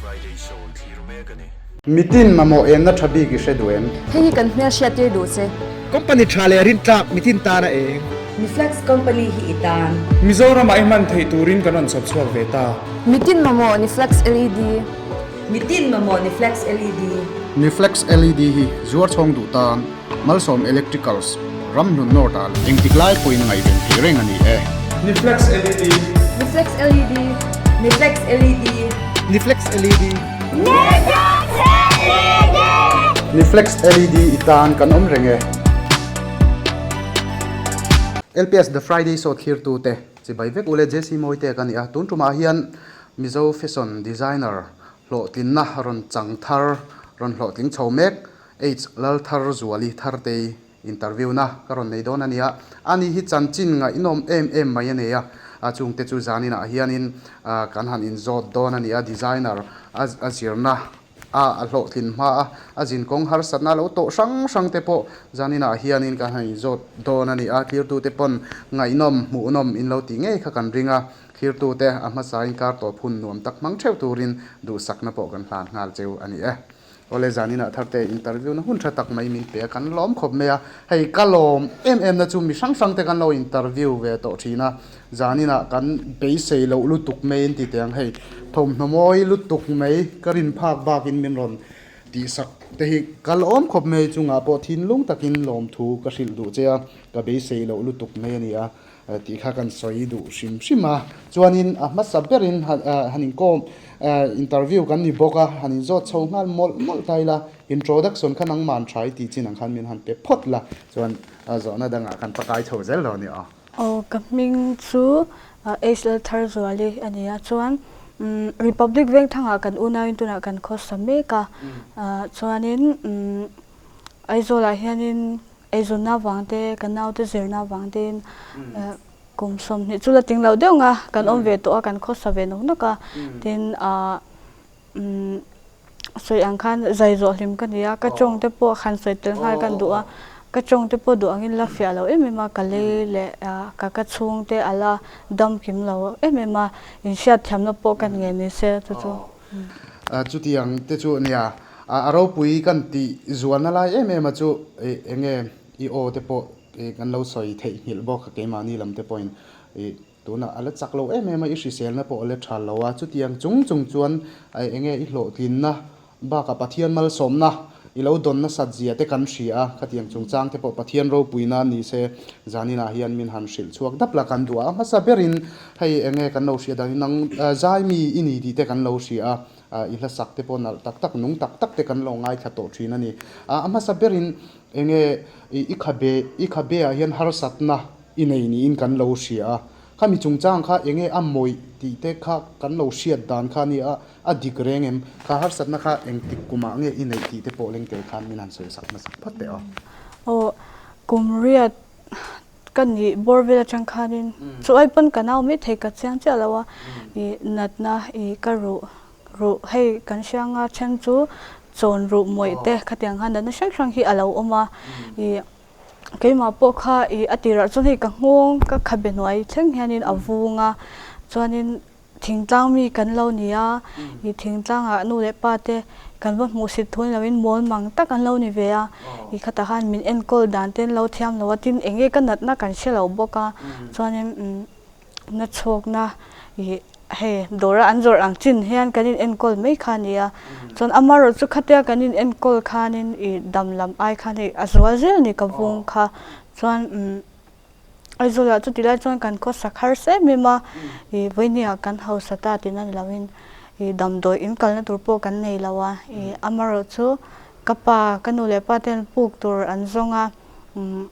Friday Show thlir mek a ni. Mitin mamawh enna tha bik i hre duh em? Hei hi kan hmel hriattir duh che. Company tha leh rintlak mitin tana eng. Niflex company hi i tan. Mizoramah i hman theih turin kan rawn chhawp chhuak ve ta. Mitin mamawh Niflex LED. Mitin mamawh Niflex LED. Niflex LED hi zuar chhawng duh tan Malsawm Electricals, Ramhlun North ah engtik lai pawhin ngaihven theih reng a ni e. Niflex LED. Niflex LED. Niflex LED. Niflex LED. Niflex LED i tan kan awm reng e. LPS The Friday Show thlirtute chibai vek ule JC Mawite ka ni a, tun tumah hian Mizo Fashion Designer hlawhtlinna rawn chang thar rawn hlawhtling chho mek H Laltharzuali Thartei interview na ka rawn nei dawn a nia. Ani hi chanchin ngaihnawm em em mai a nei a, a chungte chu zaninah hianin kan han inzawt dawn a ni a, designer a zirna a a hlawhtlin hma a, a zinkawng harsatna lo tawh hrang hrang te pawh zaninah hianin kan han inzawt dawn a ni a, cleartute pawn ngaihnawm hmuhnawm in lo tih ngei kha kan ring a, cleartute a hmasain kar tawp hun nuam tak hmang theuh turin duhsakna pawh kan hlan nghal cheu a ni e. Awle zaninah Tharte interview na hun tha tak mai min pe a, kan lawm khawp mai a, hei ka lawm em em na chu mi hrang hrang te kan lo interview ve tawh thin a, zaninah kan beisei loh lutuk mai in ti teh ang, hei thawmhnaw mawi lutuk mai ka rin phak bakin min rawn tihsak te hi ka lawm khawp mai chungah pawh thinlung takin lawmthu ka hrilh duh che a, ka beisei loh lutuk mai a ni a. Tih kha kan sawi duh hrim hrim a, chuanin a hmasa berin han inkawm interview kan ni bawk a, han inzawt chho nghal mawlh mawlh ta ila, introduction kha nangman tha i tih chin ang khan min han pe phawt la, chuan zawhna dangah kan pakai chho zel lo a ni aw. Aw ka hming chu HL Tharzuali a ni a, chuan Republic Vengthangah kan unauin tunah kan khawsa mek a, chuanin Aizawlah hianin Eizawnna vang te, ka naute zirna vang tein kum 20 chu la ting loh deuh nga kan awm ve tawh a, kan khawsa ve nawk nawk a. Tin ah sawi ang khan zai zawh hlim ka ni a, ka tawng te pawh han sawi tel nghal ka duh a, ka tawng te pawh duh angin la fiah lo em em a, ka lei leh ka ka chhung te a la dam kim lo em em a, inhriat thiamna pawh ka nge ni se chu chu. Chutiang te chu nia, a ropui kan tih zualna lai em em a chu eng nge i aw te pawh kan lo sawi theihnghilh bawk a keimahni lam te pawhin tunah a la chak lo em em a, i hriselna pawh a la tha lo a, chutiang chung chung chuan eng nge i hlawhtlinna bakah Pathian malsawmna i lo dawn nasat zia te kan hria a, khatiang chungchang te pawh Pathian ropuina ni se zaninah hian min han hrilh chhuak dap la kan duh a, a hmasa berin hei eng nge kan lo hria dan hi nang zaimi i ni tih te kan lo hria a, i hla sak te pawh nalh tak tak nung tak tak te kan lo ngaithla tawh thin a ni. A hmasa berin eng nge i khabe i khabe ah hian harsatna i nei niin kan lo hria a, Khami chungchang kha enge a mawih tih te kha kan lo hriat dan kha a ni a, a dik reng em? Kha harsatna kha engtik kumah nge i neih tih te pawh leng tel khan min han sawi sak hmasak phawt teh aw. Aw, kum riat ka nih bawr vel atang khanin chu ai pawn ka nau mai thei ka chiang chiah lo a, i natna i ka ruh ruh hei kan hria anga then chu chawn ruh mawih te khatiang khan natna hrang hrang hi a lo awm a, i Keimah pawh kha ih a tirah chuan hei ka nghawng ka khabe hnuai thleng hianin a vung a, chuanin thingtlang mi kan lo ni a, ih thingtlangah nu leh pa te kan va hmuh sit thu ni loin mawl mang tak an lo ni ve a, ih khatah khan min enkawl dan te an lo thiam lo a, tin eng nge ka natna kan hre lo bawk a, chuanin umm. Na chhawkna ih hei dawra an zawrh ang chin hian kan in enkawl mai kha a ni a, chuan amaherawh chu khatia kan in enkawl khanin ih dam lam ai khan hei a zual zel a ni ka vung kha, chuan umm Aizawlah chuti lai chuan kan khawsak harsa em em a, ih vawinia kan hausa ta tihna ni loin ih damdawi in kalna tur pawh kan nei lo a, ih amaherawh chu ka pa ka nu leh pa ten puk tur an zawng a umm.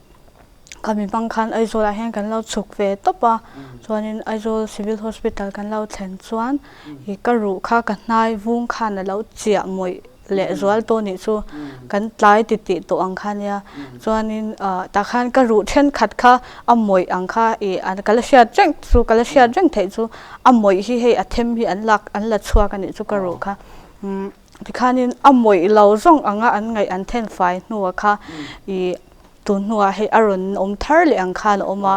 Khami hmang khan Aizawl ah hian kan lo chhuk ve tawp a, chuanin Aizawl Civil Hospital kan lo thlen chuan ih ka ruh kha ka hnai vung khan a lo chiah mawih leh zual tawh nih chu kan tlai ti tih tawh ang kha nia, chuanin ah tah khan ka ruh thenkhat kha a mawih ang kha ih ka la hriat reng chu ka la hriat reng theih chu a mawih hi hei a them hi an lak an la chhuak a nih chu ka ruh kha umm tikhanin a mawih lo zawng anga an ngaih an then fai hnuah kha ih. Tun hnuah hei a rawn awm thar leh ang khan a awm a,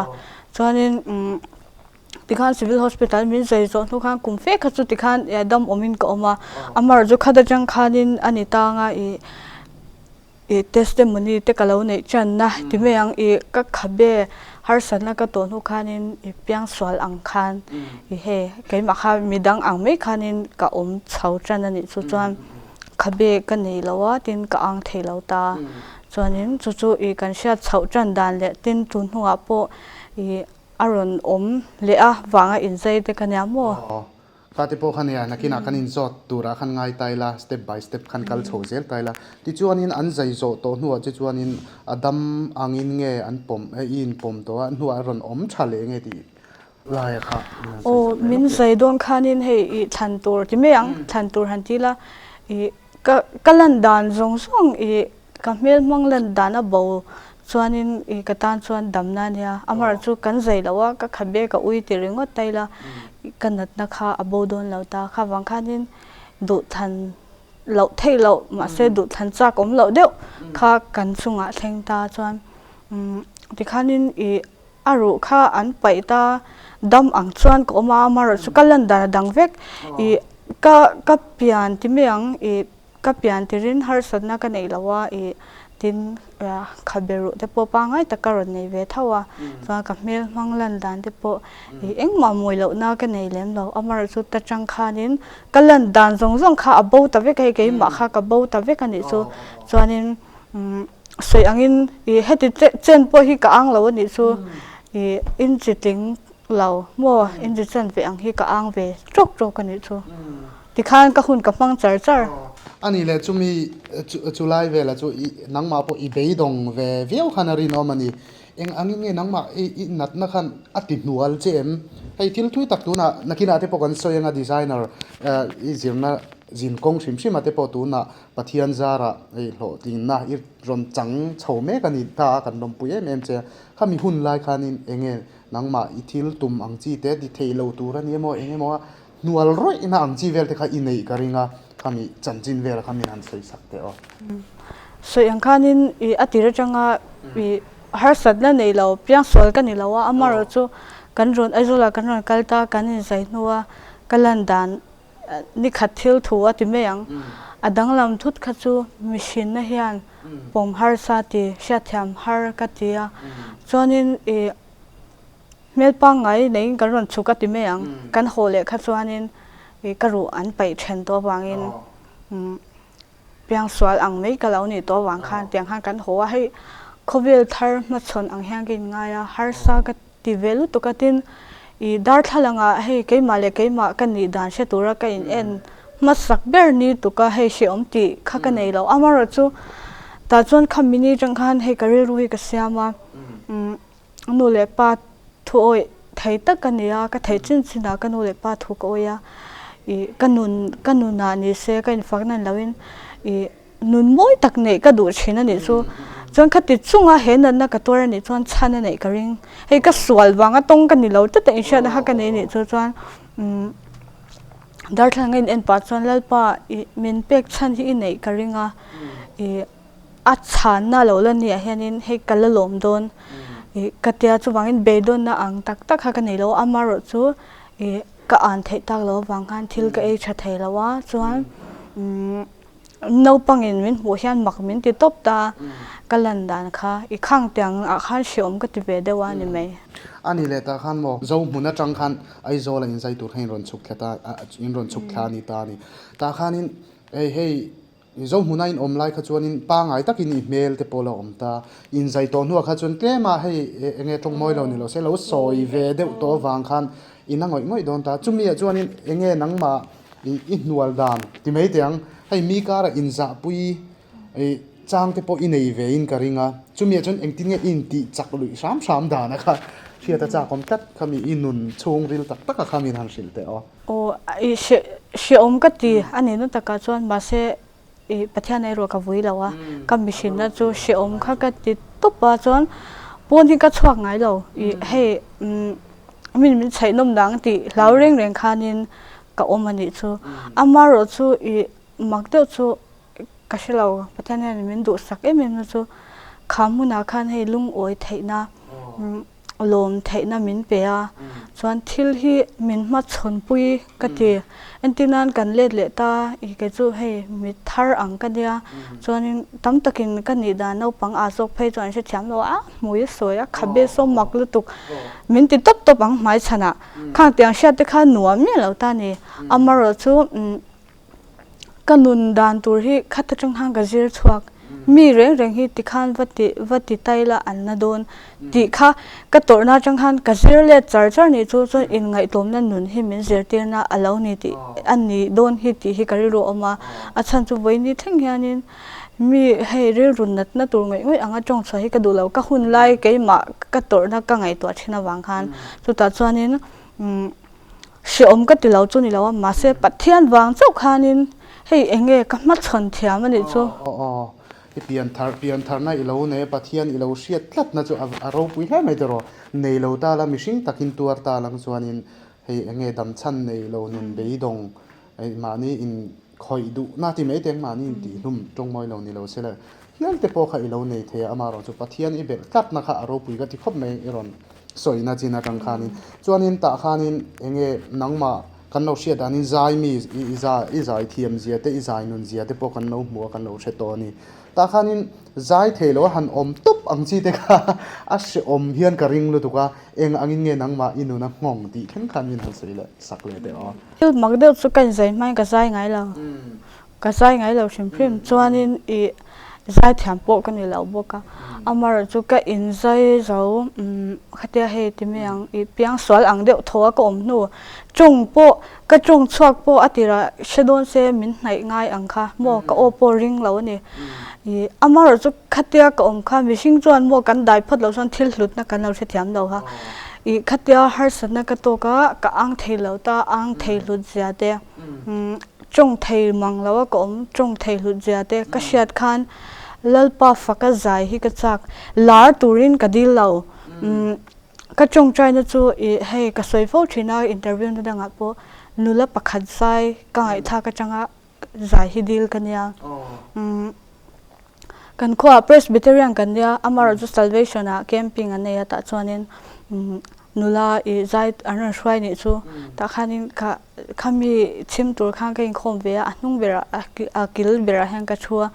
chuanin umm Tikhan Civil Hospital min zai zawh hnu khan kum fe kha chu tikhan dam awmin ka awm a, amaherawhchu khat atang khanin a ni tang a ih ih testimony te ka lo neih channa ti mai ang ih ka khabe harsatna ka tawh hnu khanin ih piangsual ang khan ih hei keimah kha midang ang mai khanin ka awm chho tan a nih chu chuan khabe ka nei lo a tin ka ang thei lo ta chuanin chu chu ih kan hriat chhoh tan dan leh tin tun hnuah pawh ih A rawn awm leh a vanga inzai te ka nia maw? Aw, kha te pawh kha nia, nakinah kan inzawt turah khan ngai ta ila, step by step khan kal chho zel ta ila. Tichuanin an zai zawh tawh hnuah che chuanin a dam angin nge an pawm, i inpawm tawh a, hnuah a rawn awm tha leh nge tih laia kha min han sawi Aw, sak leh min lawk teh. zai dawn khanin hei i thlan tur ti mai ang, thlan tur han ti ila, i ka ka lan dan zawng zawng i Ka hmel hmang lan dan a bo chuanin i ka tan chuan damna a nia. Amaherawh chu kan zai lo a, ka khabe ka ui ti ringawt ta ila ka natna kha a bo dawn lo ta. Kha vang khanin duhthlan loh theih loh mahse duhthlan chak awm loh deuh kha kan chungah thleng ta chuan tikhanin i a ruh kha an paih ta dam ang chuan ka awm a, amaherawh chu ka lan dan a dang vek i ka ka pian ti mai ang i. Ka pian tirin harsatna ka neih lo a, ih tin khabe ruh te pawh pangngai tak ka rawn nei ve tho a, chuan ka hmel hmang lan dan te pawh ih engmah mawi lohna ka nei lem lo, amaherawh chu ta tang khanin ka lan dan zawng zawng kha a bo ta vek a, hei keimah kha ka bo ta vek a nih chu, chuanin sawi angin ih heti chen pawh hi ka ang lo a nih chu, ih inchitling lo maw inchi chen ve ang hi ka ang ve tawk tawk a nih chu. Tikhan ka hun ka hmang char char. A nih leh chumi chu lai velah chu i nangmah pawh i beidawng ve viau khan a rinawm a ni. Eng angin nge nangmah i natna khan a ti hnual che em? Hei thil thui tak tunah nakinah te pawh kan sawi anga designer i zirna zin kawng hrim hrim a te pawh tunah Pathian zarah hei hlawhtlinna i rawn chang chho mek a ni ta a kan lawmpui em em che a. Khami hun lai khanin eng nge nangmah i thil tum ang chi te ti thei lo tur a ni emaw eng emaw a Hnual rawihna ang chi vel te kha i neih ka ring a, khami chanchin vel kha min han sawi sak teh aw. Sawi ang khanin i a tir atanga i harsatna nei lo, piangsual ka ni lo a, amaherawh chu kan rawn Aizawlah kan rawn kal ta, kan inzai hnua ka lan dan ni khat thil thu a ti mai ang. A danglam thut kha chu mihrinna hian pawm harsa ti hriatthiam har ka ti a, chuanin i Hmel pangngai neiin kan rawn chhuk a ti mai ang. Kan haw leh kha chuanin ih ka ruh an paih then tawh avangin piangsual ang mai ka lo nih tawh avang khan tiang khan kan haw a. Hei khawvel thar hmachhawn ang hian ka inngai a, harsa ka ti ve lutuk a tin ih darthlalangah hei keimah leh keimah ka nih dan hre tura ka in en hmasak ber ni tuk a, hei hrehawm tih kha ka nei lo. Amaherawhchu tah chuan kha mini atang khan hei ka rilru hi ka siam a. Nu leh pa thu awih thei tak ka ni a, ka theih chin chin ah ka nu leh pa thu ka awih a, ih ka nun ka nun ah ni se ka infak nan lo in ih nun mawi tak neih ka duh thin a nih chu, chuan khati chunga he natna ka tuar a nih chuan chhan a neih ka ring, hei ka sual vanga tawng ka ni lo tlat a inhriatna kha ka nei a nih chu chuan umm darthlalang a in en pah chuan Lalpa ih min pek chhan hi i neih ka ring a ih. A chhanna lo la nia hianin hei ka la lawm dawn ih ka tia chuvangin beidawnna ang tak tak kha ka nei lo a, amaherawh chu ih ka an theih tak lo avang khan thil ka ei tha thei lo a, chuan umm naupangin min hmuh hian mak min ti tawp ta ka lan dan kha i khang tiang ah khan hreawm ka ti ve deuh a ni mai. A ni leh tah khan maw Zohmun atang khan Aizawl a inzai tur khan in rawn chhuk thla ta in rawn chhuk thla a ni ta a ni. Tah khanin hei hei Mizo hmuna in awm lai kha chuanin pangai takin i hmel te pawh la awm ta. Inzai tawh hnuah kha chuan tlema hei enge tawng mawi lo ni lo se lo sawi ve deuh tawh avang khan i na ngawih ngawih dawn ta. Chumi ah chuanin enge nangmah i hnual dan ti mai teh ang. Hei mi karah inzahpui chang te pawh i nei ve in ka ring a. Chumi ah chuan engtin nge i intih chak luih hram hram dan a kha hriat a chak awm tlat kha mi i nun chhungril tak tak a kha min han hrilh teh aw. Aw, i hreawm ka ti a ni na takah chuan mahse i Pathian erawh ka vui lo a, ka mihrinna chu hreawm kha ka ti tawp a chuan pawn hi ka chhuak ngai lo i hei min min chhaih nawm dang tih hlau reng reng khanin ka awm a nih chu. Amaherawh chu i mak deuh chu ka hre lo, Pathian hian min duhsak em em na chu kha hmunah khan hei lungawi theihna. Lawm theihna min pe a, chuan thil hi min hmachhawn pui ka ti. Entirnan kan let leh ta i kei chu hei mi thar ang ka nia, chuanin tam takin ka nih dan naupang ah zawk phei chuan an hrethiam lo a, hmui a sawi a, khabe saw mak lutuk min ti tawp tawp ang hmai chhanah. Khang tiang hriat te kha nuam miah lo ta ni. Amarawh chu Ka nun dan tur hi khat atang khan ka zir chhuak. Mi reng reng hi tikhan va ti va ti tai la an na dawn tih kha ka tawrhna atang khan ka zir let char char nih chu chuan inngaihtlawmna nun hi min zirtirna a lo ni tih a ni dawn hi tih hi ka rilru a awm a. A chhan chu vawiin thleng hianin mi hei rilru natna tur ngawih ngawih anga tawng chhuah hi ka duh lo. Ka hun lai keimah ka tawrhna ka ngaihtuah thin avang khan chutah chuanin umm. Hrehawm ka ti lo chu ni lo a, mahse Pathian vang chauh khanin hei eng nge ka hmachhawn thiam a nih chu. Aw aw, i pianthar piantharna i lo nei a, Pathian i lo hriat tlatna chu a ropui hle mai tiraw. Nei lo ta la, mihring takin tuar ta lang chuanin hei eng nge damchhan nei lo nun beidawng mahni in khawih duhna ti mai teng mahni in tihhlum tawngmawi lo ni lo se le hial te pawh kha i lo nei thei a, amaherawhchu chu Pathian i belh tlatna kha a ropui ka ti khawp mai i rawn sawina chin atang khanin chuanin tah khanin eng nge nangmah kan lo hriat danin zai mi i zai i zai thiam zia te i zai nun zia te pawh kan lo hmu a kan lo hre tawh a ni tah khanin zai thei lo a han awm tawp ang chi te kha a hrehawm hian ka ring lutuk a eng angin nge nangmah i nuna nghawng tih thleng khan min han sawi leh sak leh teh aw. Thil mak deuh chu ka inzai hmain ka zai ngai lo. Ka zai ngai lo hrim hrim chuanin ih zai thiam pawh ka ni lo bawk a. Amaherawh chu ka inzai zo umm khatia hei ti mai ang ih piang sual ang deuh thaw a ka awm hnu tawng pawh ka tawng chhuak pawh a tirah hre dawn se min hnaih ngai ang kha maw ka aw pawh ring lo a ni. Ih amaherawh chu khatia ka awm kha mihring chuan maw kan dai phawt loh chuan thil hlutna kan lo hrethiam lo kha. Ih khatia harsatna ka tawk a ka ang thei lo ta ang thei hlut zia te umm Tawng thei mang lo a ka awm, tawng thei hlut zia te ka hriat khan Lalpa faka zai hi ka chak, lar turin ka dil lo. Umm ka tawngtaina chu ih hei ka sawi fo thin a interview na dangah pawh nula pakhat zai ka ngaihthlak atanga zai hi dil ka nia. Umm kan khuaah Presbyterian kan nia, amaherawhchu Salvation ah camping an nei a tah chuanin umm Nula i zai an rawn hruai nih chu tah khanin kha khami chhim tur khan ka inkhawm ve a, a hnung berah a kil berah hian ka thu a.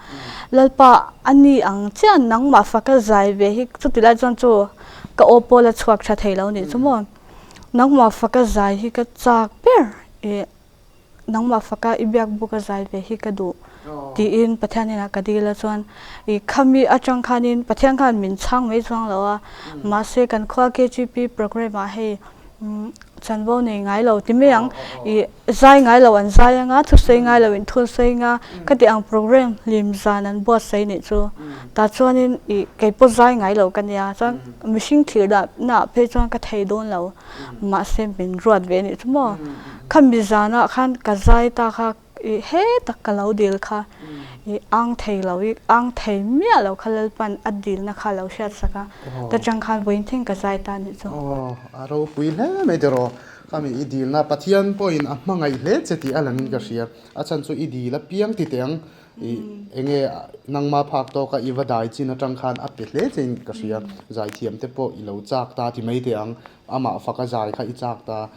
Lalpa a ni ang chiah nangmah faka zai ve hi chuti lai chuan chu ka aw pawh la chhuak tha thei lo nih chu maw. Nangmah faka zai hi ka chak ber i Nangmah faka i biak buk a zai ve hi ka duh tiin Pathian hnenah ka dil a chuan i khami atang khanin Pathian khan min chhang mai chuang lo a mahse kan khua KGP program ah hei chanvo nei ngai lo ti mai ang i zai ngai lo an zai anga thusawi ngai lo in thusawi anga ka ti ang program hlim zan an buatsaih nih chu tah chuanin i keipawh zai ngai lo ka nia chuan mihring thlir dah naah phei chuan ka thei dawn lo. Mahse min ruat ve anih chu maw. Khami zanah khan ka zai ta kha i hetak ka lo dil kha i ang thei lo i ang thei miah lo kha Lalpan a dilna kha a lo hriat sak a, ta chang khan vawiin thleng ka zai ta anih chu. Aw, a ropui hle mai tiraw. Khami i dilna Pathian pawhin a hmangaih hle che tih a langin ka hria. A chhan chu i dil apiang ti teh ang. I enge nangma phak tawka i va dai chin atang khan a pe hle chein ka hria. Zaithiam te pawh i lo chak ta ti mai teh ang. Amah faka zai kha i chak ta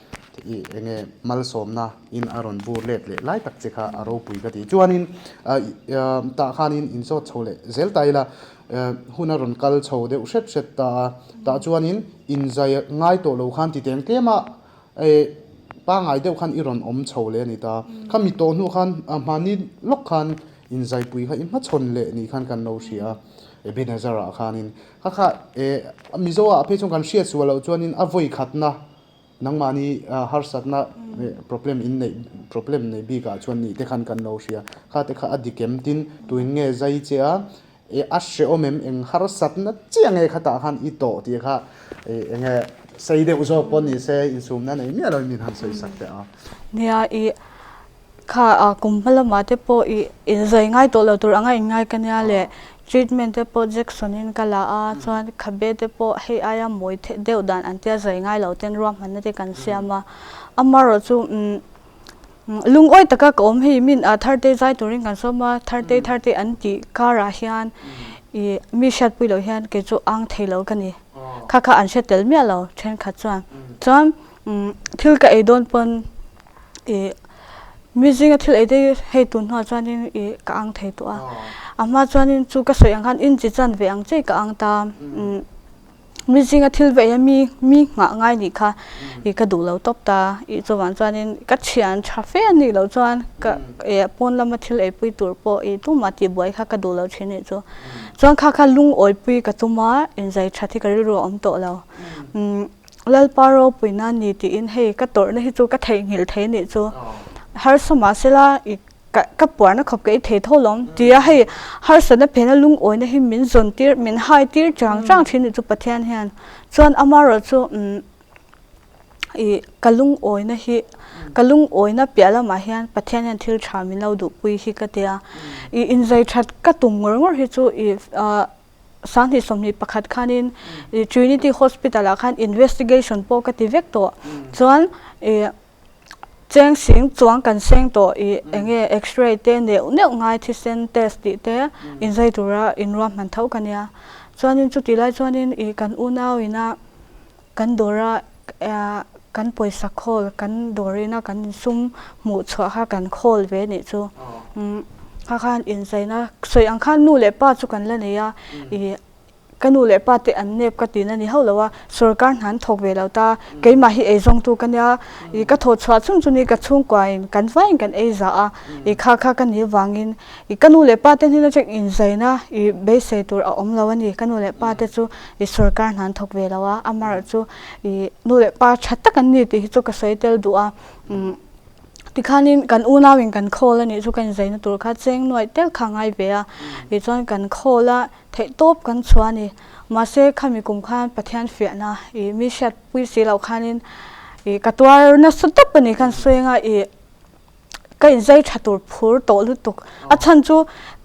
i enge malsawmna in a rawn bur let leh lai tak che kha a ropui ka ti. Chuanin tah khanin inzawt chho leh zel ta ila hun a rawn kal chho deuh hret hret ta a. Tah chuanin inzai ngai tawh lo khan ti teng tlem a. Pangai deuh khan i rawn awm chho leh a ni ta. Kha mi tawh hnu khan hmani lawk khan inzaipui kha i hmachhawn leh ni khan kan lo hria a, Ebenezer-ah khanin. Kha kha Mizo-ah phei chuan kan hriat sual loh chuanin a vawi khatna nangmahni harsatna problem in neih problem nei bikah chuan nih te khan kan lo hria. Kha te kha a dik em tin tuin nge zai che a E a hrehawm em eng harsatna chiah nge khatah khan i tawh tih kha e eng nge sei deuh zawk pawh ni se insumna nei miah lo in min han sawi sak teh a. Nia i kha a kum hma lamah te pawh i inzai ngai tawh lo tur anga inngai ka nia leh treatment te pawh Jackson in ka la a chuan khabe te pawh hei aia mawi deuh dan an tia zai ngai lo ten ruahmanna te kan siam a amaherawhchu umm Lungawi taka ka awm hei min ah Tharte zai turin kan sawm a, Tharte Tharte an tih karah hian ih mi hriatpui loh hian kei chu ang thei lo ka ni. Kha kha an hre tel miah lo thenkhat chuan. Chuan thil ka ei dawn pawn ih mi zinga thil ei te hi hei tun hnuah chuanin ih ka ang thei tawh a. A hma chuanin chu ka sawi ang khan inchi chan ve ang chiah ka ang ta. Mi zinga thil veih a mi mi nghah ngai nih kha ih ka duh lo tawp ta. Ih chuvang chuanin ka thian tha fe a nih loh chuan ka eh pawn lama thil eipui tur pawh ih tumah tihbuai kha ka duh lo thin nih chu. Chuan kha kha lungawi ka tum a, inzai that hi ka rilru a awm tawh lo. Umm Lalpa ropuina ni tiin hei ka tawrhna hi chu ka theihnghilh thei nih chu. Harsa mahsela ih ka ka puarna khawp ka i thei tho lawm tia hei harsatna phena lungawina hi min zawn tir min hai tir chang chang thin nih chu Pathian hian. Chuan amaherawhchu umm ih ka lungawina hi ka lungawina piah lamah hian Pathian hian thil tha min lo duhpui hi ka tia. Ih inzai that ka tum ngawr ngawr hi chu ih ah sanghnih 21 khanin ih Trinity Hospital ah khan investigation pawh ka ti vek tawh. Chuan ih cheng sing chuang kan seng tawh ih eng nge x-ray te neuh neuh ngai thisen test tih te inzai tura inruahman tho ka nia. Chuanin chutih lai chuanin ih kan unau ina kan dawra kan pawisa khawl kan dawrina kan insum hmuh chhuah kha kan khawl ve nih chu. Kha khan inzaina sawi ang khan nu leh pa chu kan la nei a ih ka nu leh pa te an nep ka tihna ni hauh lo a, sorkar hna an thawk ve lo ta, keimah hi eizawngtu ka nia ih ka thawh chhuah chhung chu ni ka chhungkuain kan vaiin kan ei zah a ih kha kha ka nih vangin ih ka nu leh pa te hnena chuan inzaina ih beisei tur a awm lo a ni, ka nu leh pa te chu ih sorkar hna an thawk ve lo a, amaherawhchu ih nu leh pa tha tak an ni tih hi chu ka sawi tel duh a umm tikhanin kan unauin kan khawl a nih chu ka inzaina tur kha cheng nuaih tel kha a ngai ve a tichuan kan khawl a. Theih tawp kan chhuah a ni. Mahse khami kum khan Pathian fiahna ih mi hriatpui si loh khanin ih ka tuar nasa tawp a ni khan sawi anga ih ka inzai tha tur phur tawh lutuk. A chhan chu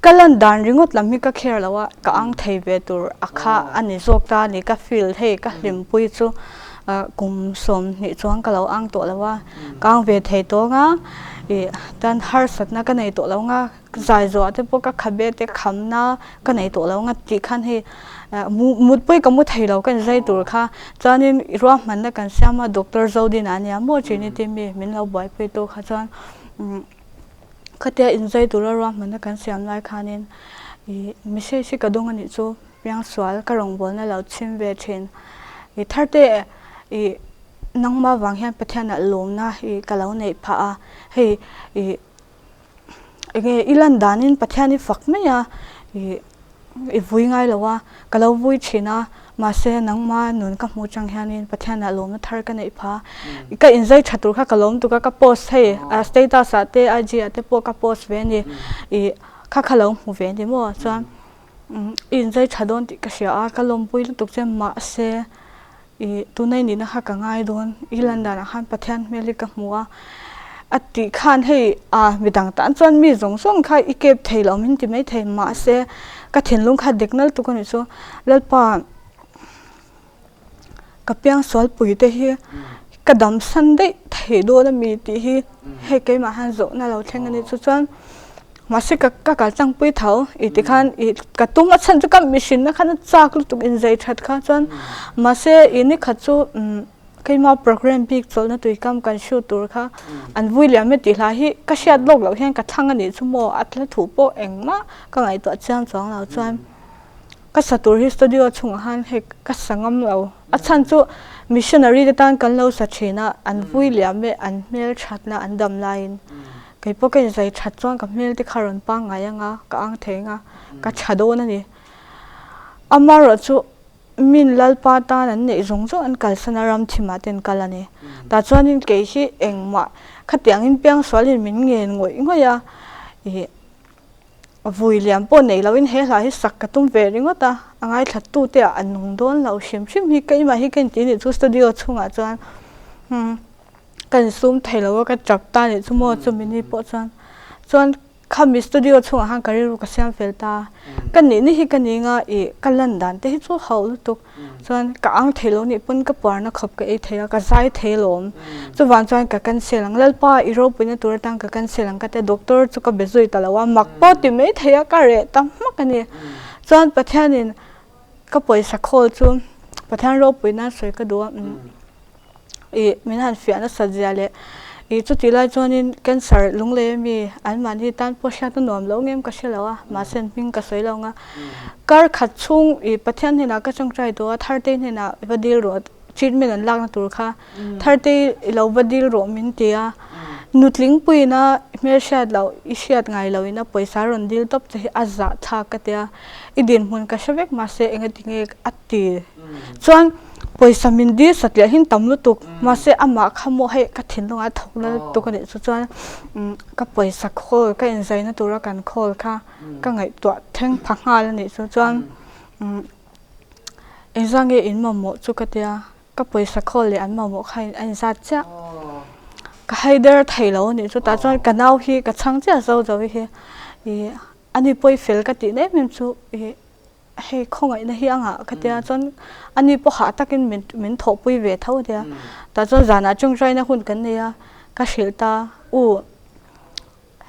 ka lan dan ringawt lam hi ka kher lo a, ka ang thei ve tur a kha a ni zawk ta a ni. Ka feel hei ka hlimpui chu kum 20 chuan ka lo ang tawh lo a, ka ang ve thei tawng a ih tan harsatna ka nei tawh lo anga. Zai zawh ah te pawh ka khabe te khamna ka nei tawh lo nga tih khan hei mutpui ka mu thei lo ka inzai tur kha chuanin ruahmanna kan siam a doctor Zodina ania maw Trinity mi min lo buaipui tu kha chuan khatia inzai tura ruahmanna kan siam lai khanin ih message hi ka dawng anih chu piangsual ka rawngbawlna lo chhim ve thin ih thar te ih nangmah vang hian Pathianah lawmna ih ka lo neih phah a hei ih. Enge i lan danin Pathian i fak mai a, ih i vui ngai lo a, ka lo vui thin a, mahse nangma nun ka hmuh chang hianin Pathianah lawmna thar ka neih pha. Ka inzai tha tur kha ka lawm tuk a, ka post hei status ah te IG ah te pawh ka post ve a ni, ih kha kha lo hmu ve a ni maw chuan i inzai tha dawn tih ka hria a, ka lawmpui lutuk che mahse Ih, tunai nihna kha ka ngai dawn, i lan danah khan Pathian hmel hi ka hmu a, a tih khan hei ah midang tan chuan mi zawng zawng kha i kep thei lo min ti maithei mahse ka thinlung kha dik nal tuk a nih chu Lalpa ka piangsual pui te hi ka dam san daih thei dawn a mi tih hi hei keimah hian zawhna lo thleng a ni chu chuan. Mahse ka ka kal tlangpui tho i tikhan i ka tum a chhan chu ka mihrinna khan a chak lutuk inzei that kha chuan mahse i ni khat chu umm keimah program bik chawlhna tuikam kan shoot tur kha an vui liam e tih hla hi ka hriat lawk loh hian ka thlang a nih chu maw a hla thu pawh engmah ka ngaihtuah chiang chuang lo chuan ka sa tur hi studio chungah khan hei ka sa ngam lo a chhan chu missionary te tan kan lo sa thin a an vui liam e an hmel thatna an dam laiin. Kei pawh ka inzai that chuan ka hmel te kha rawn pangngai anga ka ang thei anga ka tha dawn a ni. Amaherawh chu min Lalpa tan an neih zawng zawng an kalsan a ram thimah te an kal a ni. Tah chuanin kei hi engmah khatiangin piangsualin min ngen ngawih ngawih a, ih vui liam pawh nei loin he hla hi sak ka tum ve ringawt a, a ngaithlattu te ah an nung dawn lo hrim hrim hi keimah hi ka inti nih chu studio chhungah chuan umm. Ka insum thei lo a ka tap ta nih chu maw chumi ni pawh chuan chuan khami studio chhungah khan ka rilru ka siam fel ta ka nih ni hi ka ni nga ih ka lan dan te hi chu hauh lutuk chuan ka ang thei lo nih pawn ka puarna khawp ka ei thei a ka zai thei alawm chuvang chuan ka cancel ang Lalpa i ropuina tur atang ka cancel ang ka tia doctor chu ka be zui ta lo a mak pawh ti mai thei a ka reh ta hmak a ni chuan Pathianin Ka pawisa khawl chu Pathian ropui nan sawi ka duh a ih min han fiah nasat zia leh ih chutih lai chuanin cancer lunglei ami anmahni tan pawh hriat a nuam lo ngem ka hre lo a mahse an hming ka sawi lo ang a kar khat chhung ih Pathian hnenah ka tawngtai tawh a Thartei hnenah va dil rawh treatment an lakna tur kha Thartei i lo va dil rawh min ti a nutling puiin a hmelhriat loh i hriat ngai loh in a pawisa rawn dil tawp che hi a zah thlak ka tia i dinhmun ka hre vek mahse engatinge a ti chuan pawisa min dil satliah hi tam lutuk mahse amah kha maw hei ka thinlungah a thawk na lutuk a nih chu chuan ka pawisa khawl ka inzaina tura kan khawl kha ka ngaihtuah thleng pha nghal a nih chu chuan engzah nge in mamawh chu ka tia ka pawisa khawl leh an mamawh kha a inzat chiah ka haider thei lo a nih chu tah chuan ka nau hi ka chhang chiah zo zo hi ih ani pawh i fel ka tih na em em chu ih hei khawngaihna hi a ngah ka tia chuan ani pawh hah takin min min thawhpui ve tho a tia tah chuan zanah tawngtaina hun kan nei a ka hrilh ta u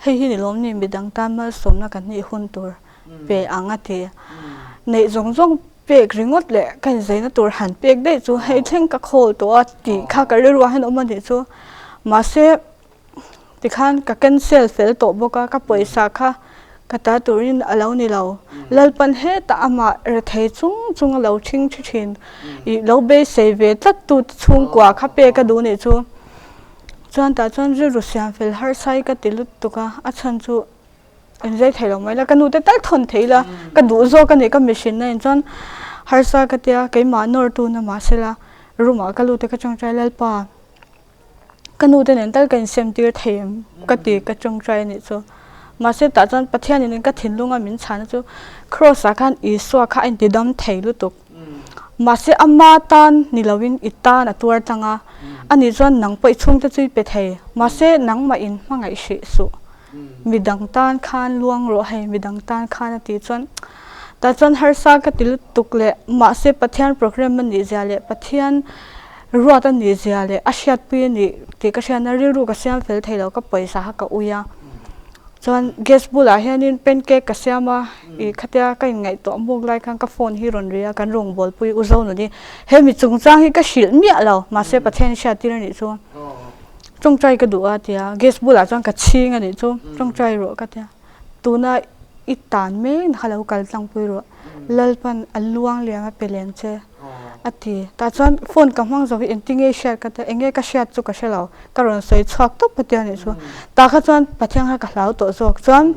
hei hi ni lawm ni midang tan malsawmna kan nih hun tur pe ang a ti neih zawng zawng pek ringawt leh ka inzaina tur han pek daih chu hei thleng ka khawl tawh a tih kha ka rilruah hian a awm a nih chu mahse Tikhan ka cancel fel tawh bawk a, ka pawisa kha ka ta turin a lo ni lo. Lalpan hetah amah rethei chung chung a lo ṭhing ṭhi ṭhin. Ih lo beisei ve tlat tu te chhungkua kha pek a duh nih chu. Chuan tah chuan rilru siam fel harsai ka ti lutuk a, a chhan chu inzei thei lo mai la, ka nu te tal thawn thei ila ka duh zawk a ni ka mihrinna in chuan harsa ka tia keimah nawr tu na mahsela room ah ka lut a ka ṭawngṭai Lalpa. Ka nu te nen tal ka insem tir thei em ka ti ka tawngtai a nih chu. Mahse tah chuan Pathianin ka thinlunga min chhana chu Cross ah khan Isua kha a inti dam thei lutuk. Mahse ama tan ni loin i tan a tuar tlang a, ani chuan nang pawh i chhungte chu i pe thei. Mahse nangmah in hmangaih hrih suh. Midang tan khan luang rawh hei midang tan khan a tih chuan tah chuan harsa ka ti lutuk leh mahse Pathian program a nih zia leh Pathian ruat a nih zia leh a hriatpui a nih tih ka hriatna rilru ka siam fel thei lo ka pawisa kha ka ui a chuan gas bulah hianin pancake ka siam a ih khatia ka inngaihtuah muk lai khan ka phone hi rawn ri a kan rawngbawlpui u Zonuni hemi chungchang hi ka hrilh miah lo mahse Pathian hriattir a nih chu. Tawngtai ka duh a tia, gas bulah chuan ka chhing a nih chu, tawngtai rawh ka tia, tuna i tan mek na kha lo kal tlangpui rawh, Lalpan a luang liam a pe lem che a ti. Tah chuan phone ka hmang zo hi engtin nge i hriat ka tia, enge ka hriat chu ka hre lo, ka rawn sawi chhuak tawp a tia nih chu. Tah kha chuan Pathian kha ka hlau tawh zawk chuan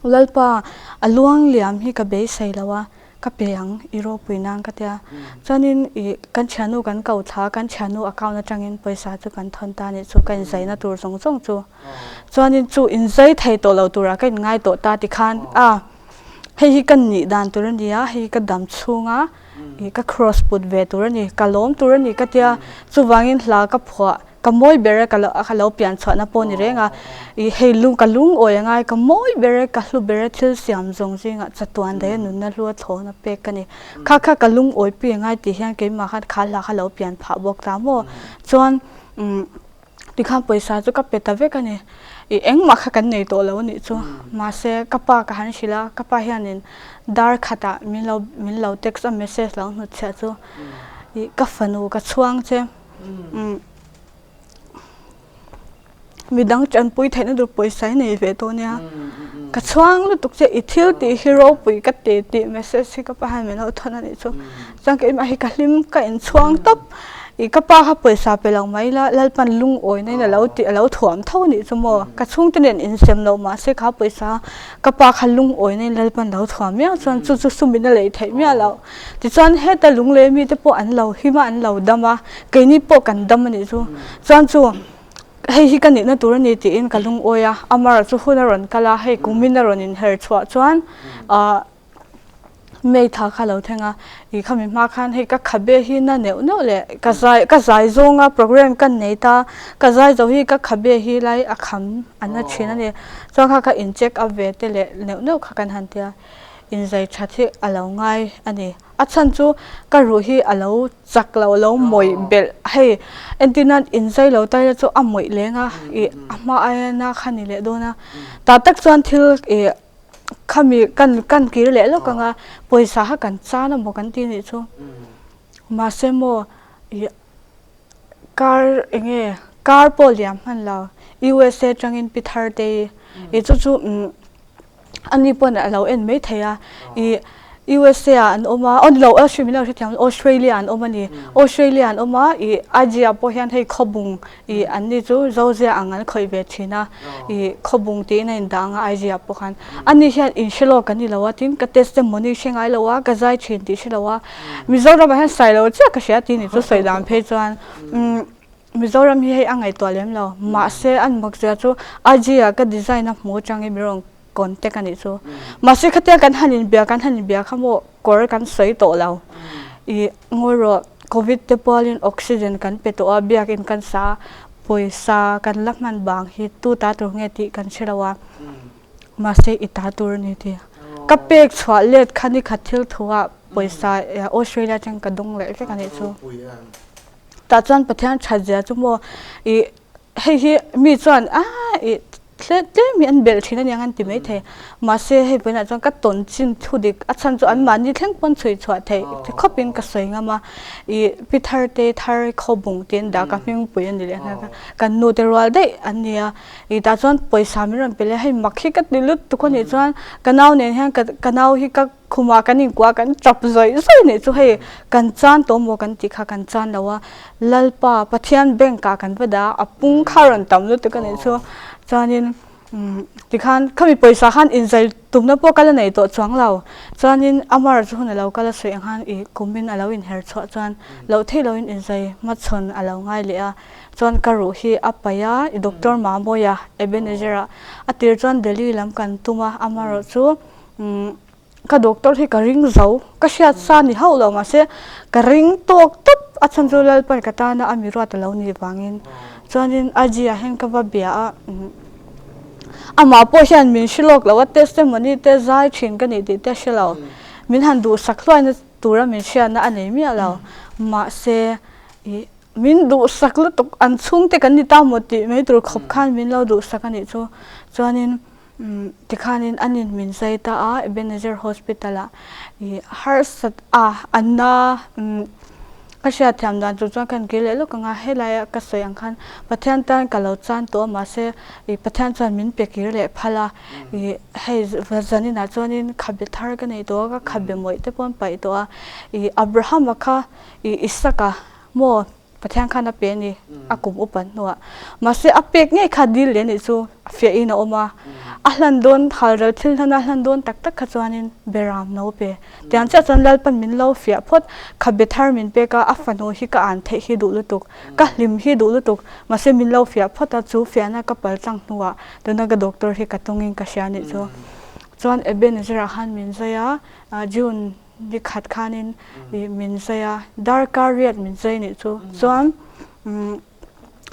Lalpa a luang liam hi ka beisei lo a, ka pe ang i ropui nan ka tia. Chuanin ih kan thiannu kan ko thla kan thiannu account atangin pawisa chu kan thawn ta anih chu ka inzaina tur zawng zawng chu. Chuanin chu inzai thei tawh lo turah ka inngai tawh ta tikhan a hei hi ka nih dan tur a ni a, hei hi ka dam chhunga ih ka cross put ve tur a ni, ka lawm tur a ni ka tia. Chuvangin hla ka phuah Ka mawi ber e ka lo ka lo pian chhuahna pawh ni reng a, ih hei lung ka lungawi a ngai, ka mawi ber e, ka hlu ber e thil siam zawng zingah chatuan daih a nunna hlu a thlawhna pek ka ni. Kha kha ka lungawi pui a ngai tih hian keimah khan kha hla kha lo pian phah bawk ta maw? Chuan umm tikhan pawisa chu ka pe ta vek a ni. Ih engmah kha kan nei tawh lo a nih chu. Mahse ka pa ka han hrilh a, ka pa hianin dar khatah min lo min lo text a message lo hnutchhiah chu ih ka fanu ka chhuang che. Midang tanpui theihna tur pawisa hi nei ve tawh nia. Ka chhuang lutuk che i thil tih hi ropui ka ti tih message hi ka pa hian min lo thawn a nih chu. Chuan keimah hi ka hlim ka inchhuang tawp. Ih ka pa kha pawisa pe lo mai ila Lalpan lungawina in a lo tih a lo thuam tho a nih chu maw. Ka chhungte nen insem loh mahse kha pawisa ka pa kha lungawina in Lalpan lo thuam miau chuan chu chu sumin a lei theih miah loh. Tichuan heta lunglei mite pawh an lo him a, an lo dam a, keini pawh kan dam a nih chu. Chuan chu hei hi ka nihna tur a ni tiin ka lungawi a, Amara chu hun a rawn kal a, hei kumin a rawn inher chhuah chuan ahh May tha kha lo thleng a, ih khami hma khan hei ka khabe hi na neuh neuh leh ka zai ka zai zawnga program ka nei ta, ka zai zo hi ka khabe hi lai a kham a na thin a ni. Chuan kha ka in check up ve te leh neuh neuh kha kan han tia. Inzai that hi a lo ngai a ni. A chhan chu ka ruh hi a lo chak lo, a lo mawih belh. Hei entir nan inzai lo taila chu a mawih leng a, ih a hma aia na kha ni leh dawn a. Tah tak chuan thil ih khami kan kan kir leh lawk ang a, pawisa kha kan chan a maw kan ti nih chu. Mahse maw ih kar enge kar pawh liam hman lo USA atangin pi thar te hi ih chu chu umm ani pawn a lo en mai thei a ih USA ah an awm a aw ni lo aw hri min lo hrethiam Australia an awm a ni Australia an awm a ih IG ah pawh hian hei khawbung ih an ni chu Zozia ang an khawih ve thin a ih khawbung tiin a indah ang a IG ah pawh khan ani hian inhre lawk an ni lo a tin ka testimony hre ngai lo a ka zai thin tih hre lo a Mizoram ah hian sawi lo chiah ka hria tih ni chu sawi dan phei chuan umm Mizoram hi hei a ngaihtuah lem lo mahse an mak zia chu IG ah ka design a hmu atangin min rawn contact a nih chu mahse khatia kan han inbia kan han inbia kha maw kawr kan sawi tawh lo ih ngawi rawh covid te pualin oxygen kan pe tawh a biakin kan sa a pawisa kan la hman bang hi tu ta tur nge tih kan hre lo a mahse i ta tur a ni tih ka pek chhuah let kha ni khat thil thu ah pawisa Australia atang ka dawng leh vek a nih chu tah chuan Pathian that zia chu maw ih hei hi mi chuan aaa ih tlem tlem hi an belh thin a niang an ti maithei mahse hei vawiinah chuan ka tawn chin thu dik a chhan chu anmahni thleng pawn chhui chhuah theih khawp in ka sawi ngam a ih pi thar te thar khawbung te an dah ka hmingpui a ni leh nghal kha kan nu te rual daih an ni a ih tah chuan pawisa min rawn pe leh a hei mak hi ka ti lut tuk a nih chuan ka nau nen hian ka ka nau hi ka khumah kan inkuah kan tap zawih zawih nih chu hei kan chan tawh maw kan tih kha kan chan lo a Lalpa Pathian bank ah kan va dah a pung kha rawn tam lutuk a nih chu chuanin umm tikhan khami pawisa khan inzai tumna pawh ka la nei tawh chuang lo chuanin Amar chu hun a lo kal a sawi ang khan ih kumin a lo inher chhuah chuan loh theih lohin inzai hmachhawn a lo ngai leh a chuan ka ruh hi a paih a i doctor Mamawia Ebenezer ah a tir chuan Delhi lam kan tum a amarawh chu umm ka doctor hi ka ring zo ka hriat sa ni hauh lo mahse ka ring tawk tawp a chhan chu Lalpan ka tana a mi ruat a lo nih vangin chuanin IG ah hian ka va bia a amah pawh hian min hre lawk lo a testimony te zai thin ka nih tih te a hre lo min han duhsak hluaina tura min hriatna a nei miah lo mahse ih min duhsak lutuk an chhungte kan ni ta maw tih mai tur khawp khan min lo duhsak a nih chu chuanin Umm tikhanin an in min zai ta a Ebenezer Hospital ah ih harsat a an na umm ka hriatthiam dan tur chuan ka inkir leh lawk ang a helai a ka sawi ang khan Pathian tan ka lo chan tawh a mahse ih Pathian chuan min pe kir leh phal a ih hei zaninah chuanin khabe thar ka nei tawh a ka khabe mawih te pawh an paih tawh a ih Abraham-a kha ih Isaka maw Pathian khan a pe a ni, a kum upat hnuah. Mahse a pek ngei kha dil leh anih chu fiahin a awm a. A hlan dawn, halral thil hlana a hlan dawn tak tak kha chuanin Beram no pe. Tiang chiah chuan Lalpan min lo fiah phawt, kha be thar min pek a, a fanu hi ka an theih hi duh lutuk, ka hlim hi duh lutuk, mahse min lo fiah phawt a, chu fiahna ka pal tlang hnuah tuna ka doctor hi ka tawngin ka hria anih chu. Chuan Ebenezer ah khan min zai a, June Ni khat khanin ih min zai a, darkar riat min zai nih chu. Chuan umm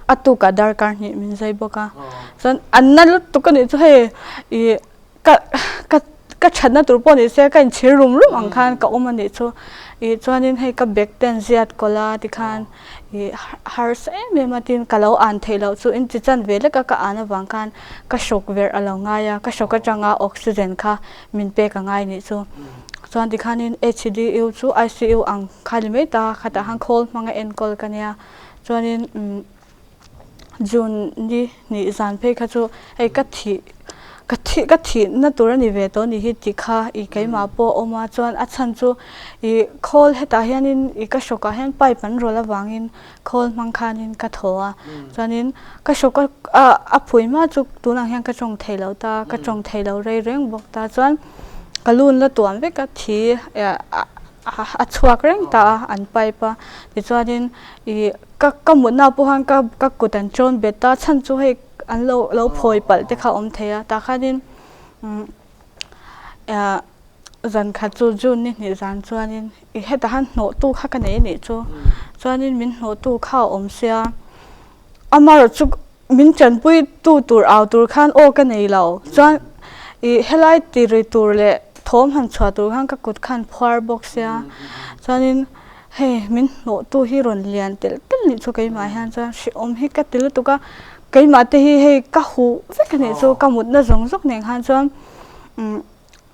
a tukah darkar hnih min zai bawk a. Chuan an na lutuk a nih chu hei ih ka ka ka thatna tur pawh ni se ka inchhir rum rum ang khan ka awm a nih chu. Ih chuanin hei ka bag te an ziat kawlh a tikhan ih harsa em em a tin ka lo an theih loh chu inti chan ve lek a ka an avang khan ka hrawk verh a lo ngai a, ka hrawk atanga oxygen kha min pek a ngai nih chu. Chuan tikhanin HDU chu ICU ang kha ni mai ta, khatah khan khawl hmanga enkawl ka nia. Chuanin umm June ni hnih zan phei kha chu hei ka thih ka thih ka thihna tur a ni ve tawh a nih hi tih kha ih keimah pawh a awm a. Chuan a chhan chu ih khawl hetah hianin ih ka hrawkah hian pipe an rawlh avangin khawl hmang khanin ka thaw a. Chuanin ka hrawk a a phui hma chu tunah hian ka tawng thei lo ta, ka tawng thei lo rei reng bawk ta. Chuan ka lun la tuam vek a thi a chhuak reng ta a an pipe a tichuanin ih ka ka mutna pawh khan ka ka kut an tawn bet a chhan chu hei an lo lo phawi palh te kha a awm thei a tah khanin umm ah zan khat chu June ni hnih zan chuanin ih hetah khan hnawh tu kha ka nei a nih chu chuanin min hnawh tu kha a awm sia amaherawh chu Min tanpui tu tur au tur khan aw ka nei lo. Chuan ih helai ti ri tur leh thawm han chhuah tur khan ka kut khan phuar bawk sia. Chuanin hei min hnawh tu hi rawn lian telh telh nih chu keimah hian chuan hrehawm hi ka ti lutuk a. Keimah te hi hei ka huh vek a nih chu ka mutna zawng zawng nen khan chuan umm.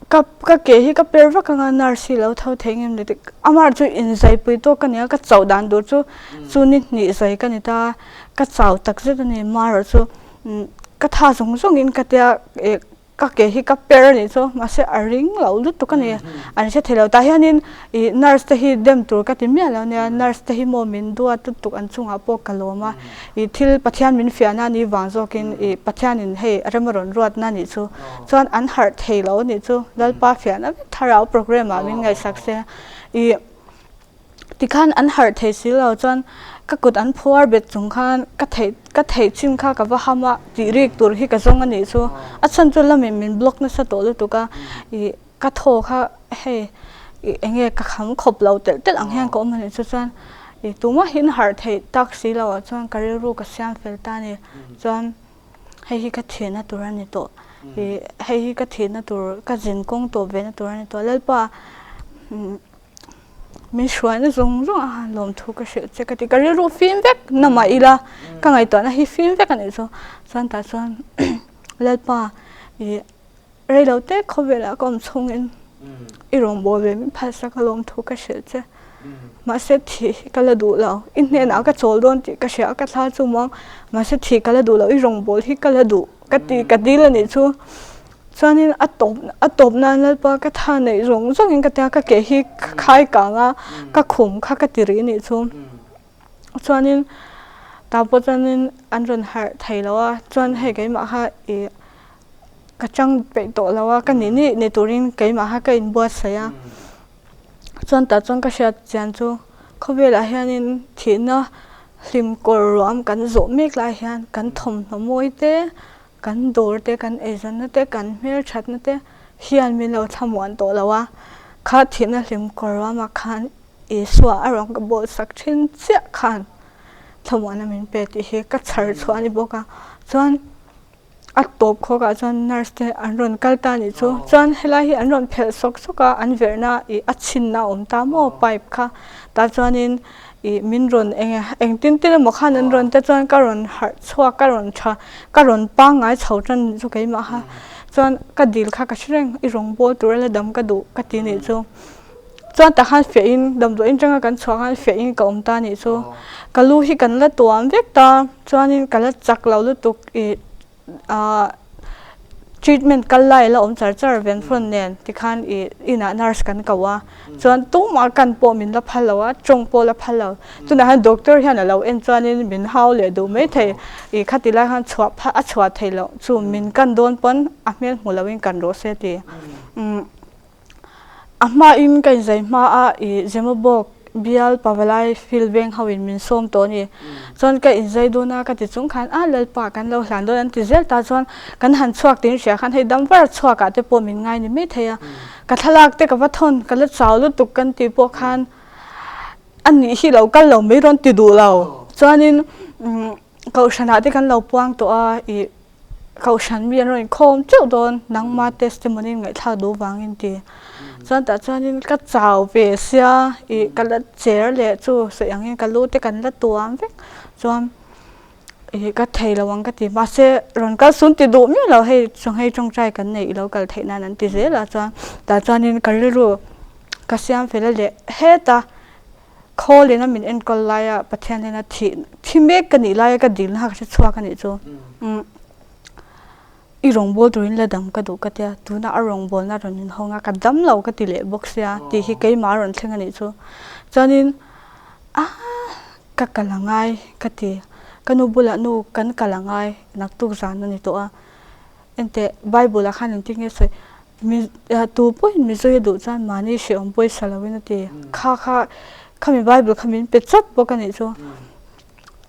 Ka ka ke hi ka per vak anga nurse hi lo tho thei ngem le ti amah chu inzai pui tawk ka ni a ka chauh dan tur chu chu ni hnih zai ka ni ta ka chau tak zet a ni marawh chu ka tha zawng zawng in ka tia ih ka ke hi ka per a nih chu mahse a ring lo lutuk a ni an hre thei lo tah hianin ih nurse te hi dem tur ka ti miah lo nia nurse te hi maw min duat lutuk an chungah pawh ka lawm a. Ih thil Pathian min fiahna ni vang zawkin ih Pathianin hei rem a rawn ruatna nih chu chuan an harh thei lo nih chu Lalpa fiahna vek thlarau program ah min ngaihsak se ih tikhan an harh thei si lo chuan ka kut an phuar bet chung khan ka theih ka theih chin kha ka va ham a tih rik tur hi ka zawng a nih chu a chhan chu lamin min block nasa tawh lutuk a ih ka thaw kha hei ih eng nge ka kham khawp lo telh telh ang hian ka awm a nih chu chuan ih tumahin harh theih tak si lo ah chuan ka rilru ka siam fel ta a ni chuan hei hi ka thihna tur a ni tawh ih hei hi ka thihna tur ka zin kawng tawh ve na tur a ni tawh Lalpa min hruaina zawng zawng a lawmthu ka hrilh che ka ti ka rilru fim vek na mah ila ka ngaihtuahna hi fim vek a nih chu chuan tah chuan Lalpa ih. Rei lo te khawvelah ka awm chhungin i rawngbâwl ve min phalsak a lawm thu ka hrilh che. Mahse thih hi ka la duh lo. I hnenah ka chawl dawn tih ka hria a, ka thla chu muang. Mahse thih ka la duh lo, i rawngbâwl hi ka la duh ka ti ka dil a nih chu. Chuanin a tawp a tawp nan Lalpa ka tha neih zawng zawngin ka tia ka ke hi ka khai kang a, ka khum kha ka ti rih a nih chu. Chuanin tah pawh chuanin an rawn harh thei lo a, chuan hei keimah kha ih ka chang peih tawh lo a, ka nih nih ni turin keimah kha ka inbuatsaih a. Chuan tah chuan ka hriat chian chu khawvelah hianin thihna hlim kawr ruam kan zawh mek lai hian kan thawmhnaw mawi te, kan dawr te, kan eizawnna te, kan hmelthatna te hian min lo thlamuan tawh lo a. Kha thihna hlim kawr ruamah khan Isua a rawn ka bawlsak thin chiah khan thlamuanna min pe tih hi ka chhar chhuah a ni bawk a. Chuan a tawp khawkah chuan nurse te an rawn kal ta a nih chu. Chuan helai hi an rawn phelh sawk sawk a, an verhna ih a chhinna a awm ta maw pipe kha. Tah chuanin ih min rawn eng engtin tin emaw khan an rawn te chuan ka rawn harh chhuak ka rawn tha ka rawn pangngai chho tan nih chu keimah kha. Chuan ka dil kha ka hre reng i rawngbâwl tur a la dam ka duh ka ti nih chu. Chuan tah khan fiah in damdawi in atanga kan chhuah khan fiah in ka awm ta nih chu. Ka lu hi kan la tuam vek ta chuanin ka la chak lo lutuk ih ah treatment kal lai la awm char char venflon nen tikhan ih inah nurse kan ko a chuan tumah kan pawh min la phal lo a tawng pawh la phal lo tunah hian doctor hian a lo en chuanin min hau leh duh maithei ih khati lai khan chhuah a chhuah theih loh chu min kan dawn pawn a hmel hmu loin kan rawh se ti umm. A hmain ka inzai hma a ih Zemabawk bial Pavalai field veng ho in min sawm tawh a ni. Chuan ka inzai dawn a ka ti chung khan a Lalpa kan lo hlan dawn an ti zel ta chuan kan han chhuak tiin hria khan hei dam var chhuak ah te pawh min ngai ni mai thei a. Ka thlalak te ka va thawn ka la chau lutuk kan tih pawh khan a nih hi lo kal lo mai rawn ti duh lo. Chuanin Kohhran ah te kan lo puang tawh a ih Kohhran mi an rawn inkhawm teuh dawn, nangma testimony ngaihthlak duh vangin ti. Chuan tah chuanin ka chau ve sia ih ka la cher leh chu sawi angin ka lu te kan la tuam vek chuan ih ka thei lo ang ka ti. Mahse rawn kal sun ti duh miah lo hei chawnghei tawngtai kan neih ilo kal theih nan an ti zel a chuan tah chuanin ka rilru ka siam fel a leh heta Khawl ina min enkawl laia Pathian hnena thih thi mek ka nih laia ka dilna kha ka hre chhuak a nih chu. Umm i rawngbâwl turin la dam ka duh ka tia, tuna a rawngbâwlna rawn inhawng a, ka dam lo ka ti leh bawk sia tih hi keimah a rawn thleng a nih chu. Chuanin ah ka kal a ngai ka ti, ka nu bulah nu kan kal a ngai naktuk zan a ni tawh a, Enteh, Bible ah khan engtin nge sawi? Mi, tu pawhin Mizo i duh chuan mahni hrehawm pawisa loin a ti. Kha kha, khami Bible kha min pe chawt bawk a nih chu.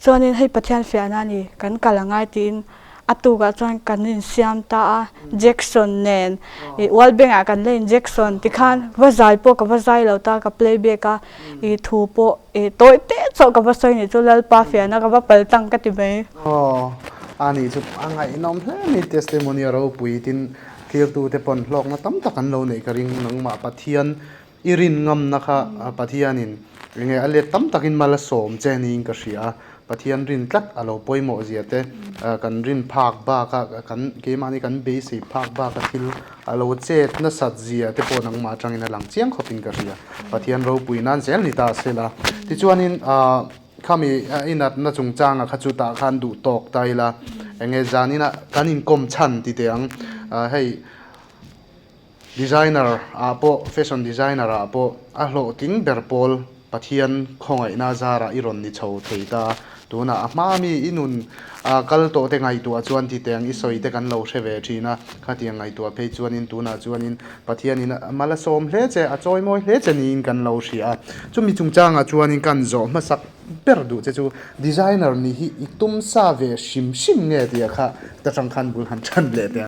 Chuanin hei Pathian fiahna a ni, kan kal a ngai tiin a tukah chuan kan insiam ta a, Jackson nen, ih World Bank ah kan la in Jackson tikhan va zai pawh ka va zai lo ta, ka playback a, ih thu pawh ih tawi te chauh ka va sawi nih chu Lalpa fiahna ka va pal tlang ka ti mai. Aw, a nih chu a ngaihnawm hle mai testimony a ropui tin thlirtute pawn hlawkna tam tak an lo neih ka ring nangmah Pathian i rin ngamna kha Pathianin. Enge a let tam takin mal a sawm che niin ka hria a, Pathian rin tlat a lo pawimawh zia te, kan rin phak baka kan keimahni kan beisei phak baka thil a lo chet nasat zia te pawh nangmah atangin a lang chiang khawpin ka hria. Pathian ropui nan zel ni ta se la. Tichuanin khami i natna chungchanga kha chu tah khan duh tawk ta ila, enge zanina kan inkawm chhan ti teh ang, hei Designer ah pawh, fashion designer ah pawh a hlawhtling ber pawl Pathian khawngaihna zarah i rawn ni chho thei ta. Tunah a hma mi i nun a kal tawh te ngaihtuah chuan titeng i sawi te kan lo hre ve thin a, khatiang ngaihtuah phei chuanin tunah chuanin Pathianin mal a sawm hle che, a chawimawi hle che niin kan lo hria a. Chumi chungchangah chuanin kan zawh hmasak ber duh che chu designer nih hi i tum sa ve hrim hrim nge tia kha ta tang khan bul han than leh teh.